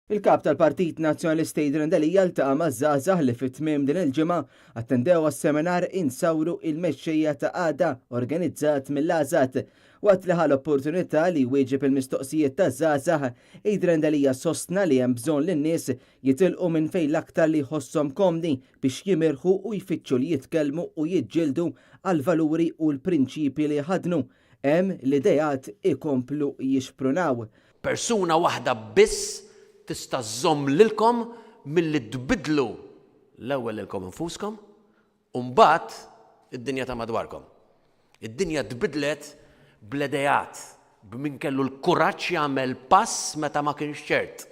Il-Kap tal-Partit Nazzjonalista Adrian Delia ltaqa' maż-żgħażagħ li fi tmiem din il-ġimgħa attendew għas-seminar Insawru il-Mexxejja ta' Għada organizzat mill-AŻAD. Waqt li ħa l-opportunità li jwieġeb il-mistoqsijiet taż-żgħażagħ, Adrian Delia sostna li hemm bżonn li n-nies jitilqu minn fejn l-aktar li jħosshom komdi biex jimirħu u jfittxu li jitkellmu u jiġġieldu għall-valuri u l-prinċipji li jħaddnu. Hemm l-ideat ikomplu jixprunaw. Persuna waħda biss tista' żżomm lilkom milli tbiddlu l-ewwel lilkom infuskom u mbagħad id-dinja ta' madwarkom. Id-dinja tbiddlet bl-ideat, b'min kellu l-kuraġġ jagħmel pass meta ma kienx ċert.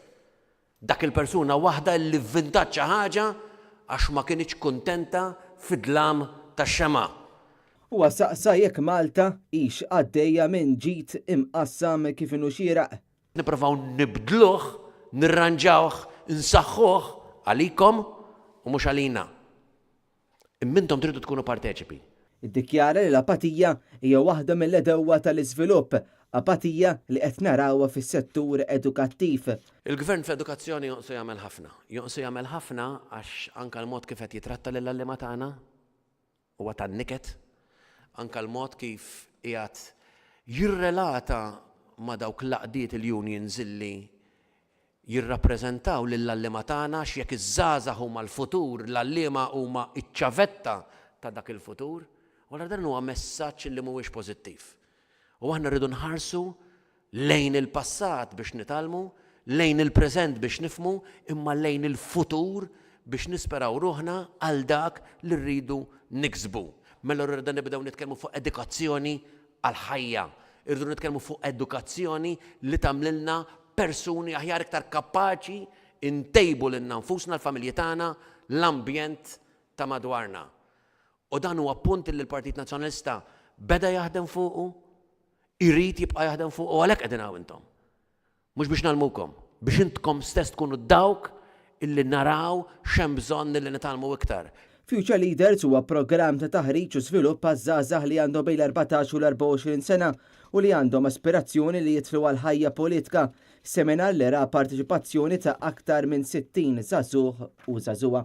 Dak il-persuna waħda li vvintat xi ħaġa għax ma kinitx kuntenta fid-dlam tax-xemgħa. Huwa saqsa jekk Malta hix għaddejja minn ġid imqassam kif inhu xieraq. Nipprovaw nibdluh, nirranġawh, insaħħuh għalikom u mhux għalina. Imma intom tridu tkunu parteċipi. Iddikjara li l-apatija hija waħda mill-għedewwa tal-iżvilupp, apatija li qed narawha fis-settur edukattiv. Il-Gvern fl-edukazzjoni jonqsu jagħmel ħafna. Jonqsu jagħmel ħafna għax anke l-mod kif qed jitratta lill-għalliema tagħna huwa tan-niket, anke l-mod kif qiegħed jirrelata ma' dawk l-għaqdiet il-unions illi jirrappreżentaw lill-għalliema tagħna għax jekk iż-żgħażagħ huma l-futur, l-għalliema huma ċ-ċavetta ta' dak il-futur, u allura dan huwa messaġġ li mhuwiex pożittiv. U aħna rridu nħarsu lejn il-passat biex nitgħallmu, lejn il-preżent biex nifhmu, imma lejn il-futur biex nisperaw ruħna għal dak li rridu niksbu. Mela rridu nibdew nitkellmu fuq edukazzjoni għall-ħajja. Irridu nitkellmu fuq edukazzjoni li tagħmlilna persuni aħjar iktar kapaċi ntejbu lilna nfusna, l-familji tagħna, l-ambjent ta' madwarna. U dan huwa punt li l-Partit Nazzjonalista beda jaħdem fuqu, irid jibqa' jaħdem fuqu għalhekk qegħdin hawn intom. Mhux biex ngħallmukom, biex intkom stess tkunu dawk illi naraw x'hemm bżonn illi nitgħallmu iktar. Future Leaders huwa programm ta' taħriġ u żvilupp għaż-żgħażagħ li għandhom bejn l-14 u l-24 sena u li għandhom aspirazzjoni li jidħlu għall-ħajja politika. Seminar li ra parteċipazzjoni ta' aktar minn 60 żagħżugħ u żagħżugħa.